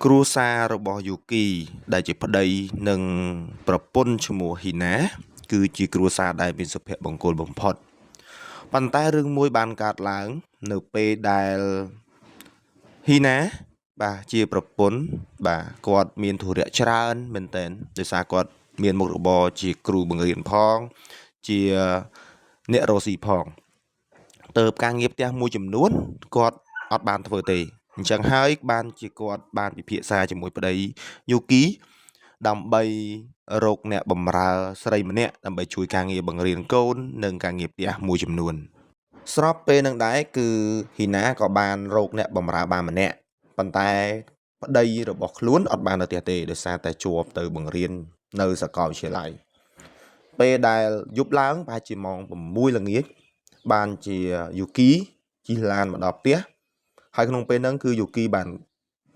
គ្រួសាររបស់យូគីដែលជាប្តីនិងប្រពន្ធឈ្មោះហ៊ីណាគឺជាគ្រួសារដែលមានសុភមង្គលបំផុតប៉ុន្តែរឿងមួយបានកើតឡើងនៅពេលដែលហ៊ីណាបាទជាប្រពន្ធបាទគាត់មានធុរៈច្រើនមែនទែនដោយសារគាត់មានមុខរបរជាគ្រូបង្រៀនផងជាអ្នករកស៊ីផងទៅការងារផ្ទះមួយចំនួនគាត់អត់បានធ្វើទេអញ្ចឹងហើយបានជាគាត់បានពិភាក្សាជាមួយប្តីយូគីដើម្បីរកអ្នកបម្រើស្រីម្នាក់ដើម្បីជួយការងារបង្រៀនកូននិងការងារផ្ទះមួយចំនួនស្របពេលនឹងដែរគឺហ៊ីណាក៏បានរកអ្នកបម្រើបានម្នាក់ប៉ុន្តែប្តីរបស់ខ្លួនអត់បាននៅផ្ទះទេដោយសារតែជាប់ទៅបង្រៀននៅសាកលវិទ្យាល័យពេលដែលយប់ឡើងប្រហែលជាម៉ោង6ល្ងាចបានជាយូគីជិះឡានមកដល់ផ្ទះហើយក្នុងពេលហ្នឹងគឺយូគីបាន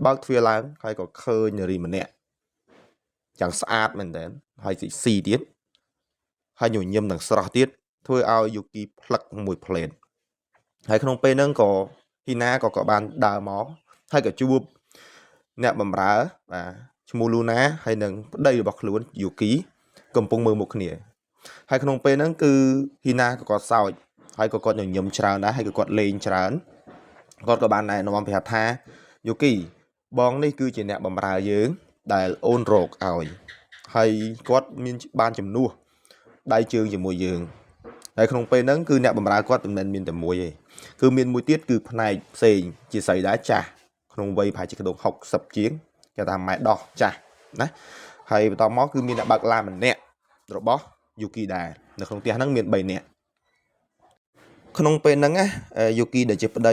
បើកទ្វារឡើងហើយក៏ឃើញនារីម្នាក់យ៉ាងស្អាតមែនទែនហើយសិចស៊ីទៀតហើយញញឹមនឹងស្រស់ទៀតធ្វើឲ្យយូគីផ្លឹកមួយផ្លេតហើយក្នុងពេលហ្នឹងក៏ហ៊ីណាក៏បានដើរមកហើយក៏ជួបអ្នកបម្រើបាទឈ្មោះលូណាហើយនឹងប្តីរបស់ខ្លួនយូគីកំពុងមើលមុខគ្នាហើយក្នុងពេលហ្នឹងគឺហ៊ីណាក៏គាត់សើចហើយក៏គាត់ញញឹមច្រើនដែរហើយក៏គាត់លេងច្រើនគាត់ក៏បានណែនាំប្រាប់ថាយូគីបងនេះគឺជាអ្នកបម្រើយើងដែលអូនរកឲ្យហើយគាត់មានបានជំនួសដៃជើងជាមួយយើងហើយក្នុងពេលហ្នឹងគឺអ្នកបម្រើគាត់មិនមែនមានតែមួយទេគឺមានមួយទៀតគឺផ្នែកផ្សេងជាស្រីដែរចាស់ក្នុងវ័យប្រហែលជាក្នុង60ជាងគេថាម៉ែដោះចាស់ណាហើយបន្តមកគឺមានអ្នកបើកឡានម្នាក់របស់យូគីដែរនៅក្នុងផ្ទះហ្នឹងមាន3នាក់ក្នុងពេលហ្នឹងណាយូគីដែលជាប្តី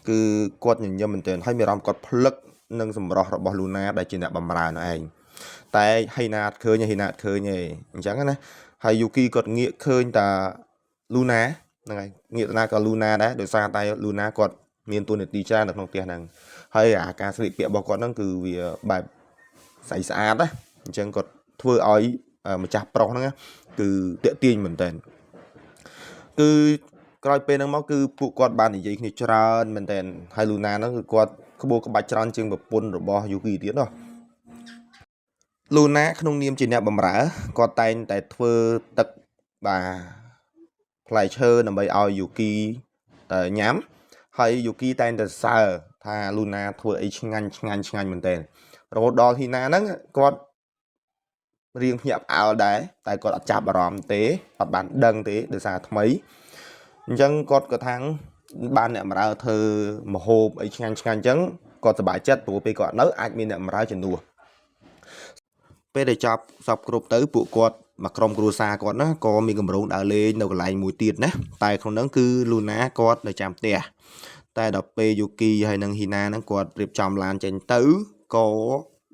គឺគាត់ញញឹមមែនទែនហើយមានអារម្មណ៍គាត់ផ្លឹកនឹងសម្រស់របស់លូណាដែលជាអ្នកបម្រើនោះឯងតែហៃណាអត់ឃើញហៃណាអត់ឃើញទេអញ្ចឹងណាហើយយូគីគាត់ងាកឃើញតាលូណាហ្នឹងហើយងាកទៅណាក៏លូណាដែរដោយសារតែលូណាគាត់មានតួនាទីច្រើននៅក្នុងផ្ទះហ្នឹងហើយអាការស្លៀកពាក់របស់គាត់ហ្នឹងគឺវាបែបស្អីស្អាតណាអញ្ចឹងគាត់ធ្វើឲ្យម្ចាស់ប្រុសហ្នឹងគឺតាក់ទាញមែនទែនគឺក្រោយពេលហ្នឹងមកគឺពួកគាត់បាននិយាយគ្នាច្រើនមែនទែនហើយលូណាហ្នឹងគឺគាត់ក្បួលក្បាច់ច្រើនជាងប្រពន្ធរបស់យូគីទៀតណោះលូណាក្នុងនាមជាអ្នកបម្រើគាត់តែងតែធ្វើទឹកបាទផ្លែឈើដើម្បីឲ្យយូគីញ៉ាំហើយយូគីតែងតែសើថាលូណាធ្វើអីឆ្ងាញ់ឆ្ងាញ់ឆ្ងាញ់មែនទែនរហូតដល់ហ៊ីណាហ្នឹងគាត់រៀងភ្ញាក់ផ្អើលដែរតែគាត់អត់ចាប់អារម្មណ៍ទេអត់បានដឹងទេដោយសារថ្មីអញ្ចឹងគាត់ក៏ថាងបានអ្នកបម្រើធ្វើម្ហូបអីឆ្ងាញ់ឆ្ងាញ់អញ្ចឹងគាត់សប្បាយចិត្តព្រោះពេលគាត់នៅអាចមានអ្នកបម្រើជំនួសពេលដែលចប់សពគ្រប់ទៅពួកគាត់មកក្រុមគ្រួសារគាត់ណាក៏មានកម្រងដើរលេងនៅកន្លែងមួយទៀតណាតែក្នុងហ្នឹងគឺលូណាគាត់នៅចាំផ្ទះតែដល់ពេលយូគីហើយនិងហ៊ីណាហ្នឹងគាត់រៀបចំឡានចេញទៅក៏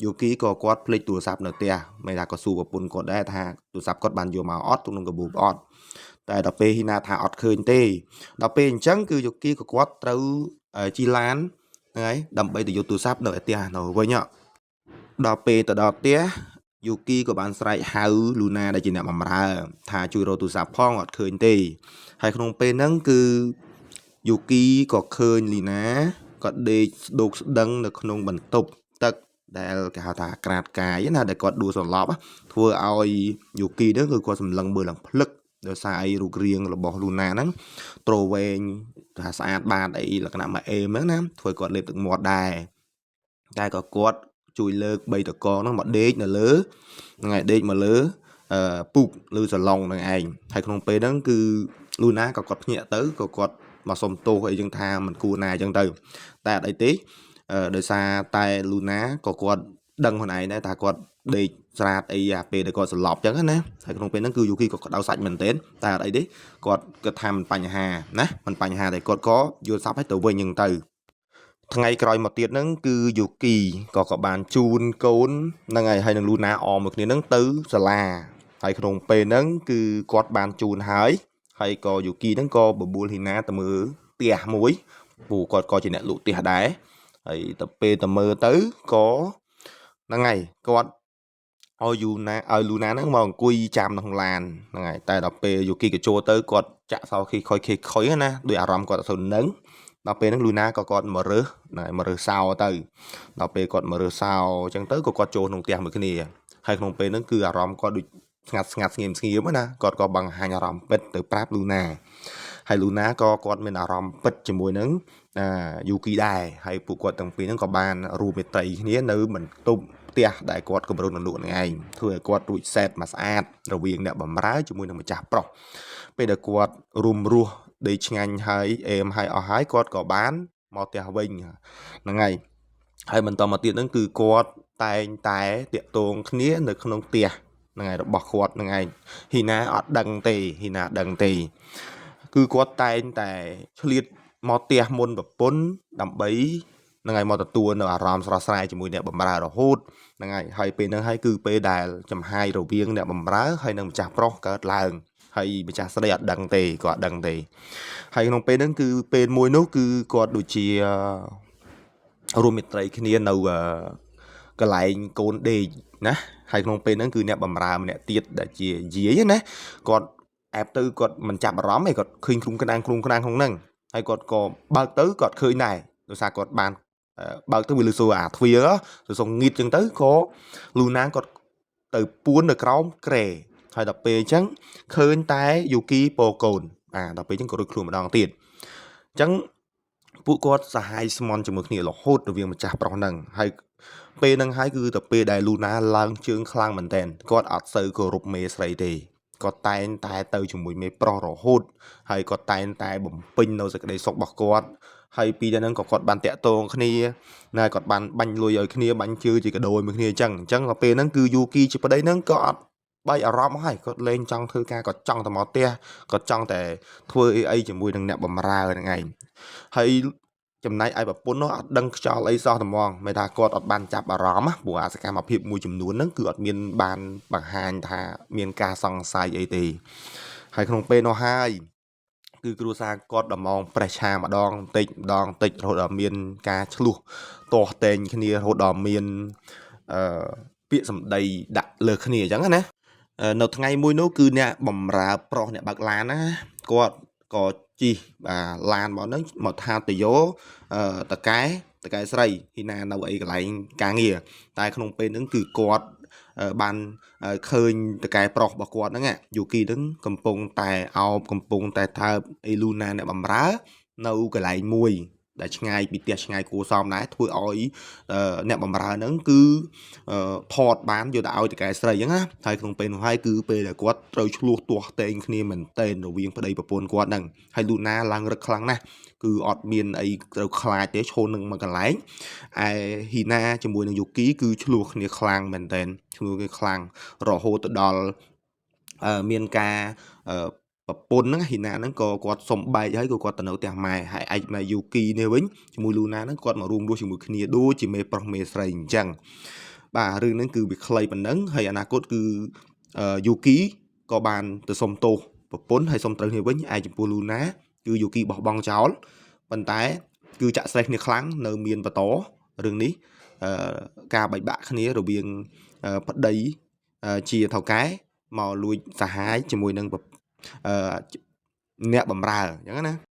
យូគីក៏គាត់ភ្លេចទូរស័ព្ទនៅផ្ទះមិនថាក៏សួរប្រពន្ធគាត់ដែរថាទូរស័ព្ទគាត់បានយកមកអត់ក្នុងកាបូបអត់តែដល់ពេលហ៊ីណាថាអត់ឃើញទេដល់ពេលអញ្ចឹងគឺយូគីក៏គាត់ត្រូវជិះឡានហ្នឹងហើយដើម្បីទៅយកទូរស័ព្ទនៅឯផ្ទះនៅវិញដល់ពេលទៅដល់ផ្ទះយូគីក៏បានស្រែកហៅលូណាដែលជាអ្នកបម្រើថាជួយរកទូរស័ព្ទផងអត់ឃើញទេហើយក្នុងពេលហ្នឹងគឺយូគីក៏ឃើញលីណាក៏ដេកស្ដោកស្ដឹងនៅក្នុងបន្ទប់ទឹកដែលគេហៅថាក្រាតកាយណាដែលគាត់ដួលសន្លប់ធ្វើឲ្យយូគីហ្នឹងគឺគាត់សម្លឹងមើលឡើងភ្លឹកដោយសារអីរូបរាងរបស់លូណាហ្នឹងទ្រវែងថាស្អាតបាតអីលក្ខណៈមកអេមហ្នឹងណាធ្វើគាត់លេបទឹកមាត់ដែរតែក៏គាត់ជួយលើក3តកងហ្នឹងមកដេកនៅលើហ្នឹងហើយដេកមកលើពូកឬសាឡុងហ្នឹងឯងហើយក្នុងពេលហ្នឹងគឺលូណាក៏គាត់ភ្ញាក់ទៅក៏គាត់មកសុំទោសអីចឹងថាមិនគួរណាអញ្ចឹងទៅតែអត់អីទេដោយសារតែលូណាក៏គាត់ដឹងខ្លួនឯងដែរថាគាត់ដេកស្រាតអីអាពេលដែលគាត់សន្លប់ចឹងណាហើយក្នុងពេលហ្នឹងគឺយូគីក៏ក្តៅសាច់មែនទែនតែអត់អីទេគាត់គិតថាមិនបញ្ហាណាមិនបញ្ហាតែគាត់ក៏យល់សប្តិឲ្យទៅវិញចឹងទៅថ្ងៃក្រោយមកទៀតហ្នឹងគឺយូគីក៏បានជូនកូនហ្នឹងហើយហើយនឹងលូណាអមមួយគ្នាហ្នឹងទៅសាលាហើយក្នុងពេលហ្នឹងគឺគាត់បានជូនហើយហើយក៏យូគីហ្នឹងក៏បបួលហ៊ីណាទៅមើលផ្ទះមួយព្រោះគាត់ក៏ជាអ្នកលក់ផ្ទះដែរហើយទៅពេលទៅមើលទៅក៏ហ្នឹងហើយគាត់ឲ្យយូណាឲ្យលូណាហ្នឹងមកអង្គុយចាំនៅក្នុងឡានហ្នឹងហើយតែដល់ពេលយូគីក៏ចូលទៅគាត់ចាក់សោខីខុយខីខុយណាដោយអារម្មណ៍គាត់អត់សូវនឹង ដល់ពេលហ្នឹងលូណាក៏គាត់មករើសណាមករើសសោទៅដល់ពេលគាត់មករើសសោអញ្ចឹងទៅក៏គាត់ចូលក្នុងផ្ទះមួយគ្នាហើយក្នុងពេលហ្នឹងគឺអារម្មណ៍គាត់ដូចស្ងាត់ស្ងាត់ស្ងៀមស្ងៀមណាគាត់ក៏បង្ហាញអារម្មណ៍ពិតទៅប្រាប់លូណាហើយលូណាក៏គាត់មានអារម្មណ៍ពិតជាមួយនឹងយូគីដែរហើយពួកគាត់ទាំងពីរហ្នឹងក៏បានរួមមេត្រីគ្នានៅបន្ទប់ផ្ទះដែលគាត់គម្រោងនឹងលក់នឹងឯងធ្វើឲ្យគាត់រួចសេតមកស្អាតរវាងអ្នកបម្រើជាមួយនឹងម្ចាស់ប្រុសពេលដែលគាត់រួមរស់ដេកឆ្ងាញ់ហើយអេមហើយអស់ហើយគាត់ក៏បានមកផ្ទះវិញហ្នឹងហើយហើយបន្តមកទៀតហ្នឹងគឺគាត់តែងតែតាក់ទងគ្នានៅក្នុងផ្ទះហ្នឹងហើយរបស់គាត់ហ្នឹងឯងហ៊ីណាអត់ដឹងទេហ៊ីណាដឹងទេគឺគាត់តែងតែឆ្លៀតមកផ្ទះមុនប្រពន្ធដើម្បីហ្នឹងហើយមកទទួលនៅអារម្មណ៍ស្រស់ស្រាយជាមួយអ្នកបម្រើរហូតហ្នឹងហើយហើយពេលហ្នឹងហើយគឺពេលដែលចំហាយរវាងអ្នកបម្រើហើយនិងម្ចាស់ប្រុសកើតឡើងហើយម្ចាស់ស្រីអត់ដឹងទេគាត់អត់ដឹងទេហើយក្នុងពេលហ្នឹងគឺពេលមួយនោះគឺគាត់ដូចជារួមមេត្រីគ្នានៅកន្លែងកូនដេកណាហើយក្នុងពេលហ្នឹងគឺអ្នកបម្រើម្នាក់ទៀតដែលជាយាយណាគាត់អែបទៅគាត់មិនចាប់អារម្មណ៍ឯងគាត់ឃើញគ្រុំក្តាំងគ្រុំក្តាំងក្នុងហ្នឹងហើយគាត់ក៏បើកទៅគាត់ឃើញដែរដោយសារគាត់បានបើកទៅវាលឺសូរអាទ្វារទៅសុងងៀតចឹងទៅក៏លូណាគាត់ទៅពួននៅក្រោមក្រែហើយដល់ពេលអញ្ចឹងឃើញតែយូគីពោកូនបាទដល់ពេលអញ្ចឹងក៏រួចខ្លួនម្ដងទៀតអញ្ចឹងពួកគាត់សហាយស្មន់ជាមួយគ្នារហូតរវាងម្ចាស់ប្រុសហ្នឹងហើយពេលហ្នឹងហើយគឺទៅពេលដែលលូណាឡើងជើងខ្លាំងមែនតែនគាត់អត់សូវគោរពមេស្រីទេគាត់តែងតែទៅជាមួយមេប្រុសរហូតហើយគាត់តែងតែបំពេញនៅសេចក្តីសុខរបស់គាត់ហើយពីទៅហ្នឹងក៏គាត់បានតាក់ទងគ្នាណាគាត់បានបាញ់លុយឲ្យគ្នាបាញ់ជឿជាកដោមួយគ្នាអញ្ចឹងអញ្ចឹងដល់ពេលហ្នឹងគឺយូគីជាប្តីហ្នឹងក៏អត់បែកអារម្មណ៍ហើយគាត់លែងចង់ធ្វើការគាត់ចង់តែមកផ្ទះគាត់ចង់តែធ្វើអីអីជាមួយនឹងអ្នកបម្រើហ្នឹងឯងហើយចំណែកឯប្រពន្ធនោះអត់ដឹងខ្យល់អីសោះត្មងមិនថាគាត់អត់បានចាប់អារម្មណ៍ព្រោះអាសកម្មភាពមួយចំនួនហ្នឹងគឺអត់មានបានបង្ហាញថាមានការសង្ស័យអីទេហើយក្នុងពេលនោះហើយគឺគ្រួសារគាត់ដំងប្រេះឆាម្ដងតិចម្ដងតិចរហូតដល់មានការឆ្លោះទាស់ទែងគ្នារហូតដល់មានអឺពាក្យសម្ដីដាក់លើគ្នាអញ្ចឹងណានៅថ្ងៃមួយនោះគឺអ្នកបំរើប្រុសអ្នកបើកឡានណាគាត់ក៏ជិះបាទឡានមកហ្នឹងមកថាតយោតកែតកែស្រីហ៊ីណានៅអីកន្លែងការងារតែក្នុងពេលហ្នឹងគឺគាត់បានឃើញតកែប្រុសរបស់គាត់ហ្នឹងយូគីហ្នឹងកំពុងតែអោបកំពុងតែថើបអេលូណាអ្នកបំរើនៅកន្លែងមួយដែលឆ្ងាយពីផ្ទះឆ្ងាយគួរសមដែរធ្វើឲ្យអ្នកបំរើហ្នឹងគឺថតបានយកទៅឲ្យតកែស្រីអញ្ចឹងណាហើយក្នុងពេលនោះហើយគឺពេលដែលគាត់ត្រូវឆ្លោះទាស់ទែងគ្នាមែនទែនរវាងប្តីប្រពន្ធគាត់ហ្នឹងហើយលូណាឡើងរឹកខ្លាំងណាស់គឺអត់មានអីត្រូវខ្លាចទេឈរនឹងមួយកន្លែងឯហ៊ីណាជាមួយនឹងយូគីគឺឆ្លោះគ្នាខ្លាំងមែនទែនឆ្លោះគ្នាខ្លាំងរហូតទៅដល់មានការប្រពន្ធហ្នឹងហ៊ីណាហ្នឹងក៏គាត់សុំបែកហើយក៏គាត់ទៅនៅផ្ទះម៉ែហើយឯកម៉ែយូគីនេះវិញជាមួយលូណាហ្នឹងគាត់មករួមរស់ជាមួយគ្នាដូចជាមេប្រុសមេស្រីអញ្ចឹងបាទរឿងហ្នឹងគឺវាខ្លីប៉ុណ្ណឹងហើយអនាគតគឺយូគីក៏បានទៅសុំទោសប្រពន្ធហើយសុំត្រូវគ្នាវិញឯចំពោះលូណាគឺយូគីបោះបង់ចោលប៉ុន្តែគឺចាក់ស្រេះគ្នាខ្លាំងនៅមានបន្តរឿងនេះការបែកបាក់គ្នារវាងប្តីជាថៅកែមកលួចសហាយជាមួយនឹងអ្នកបំរើអញ្ចឹងណា។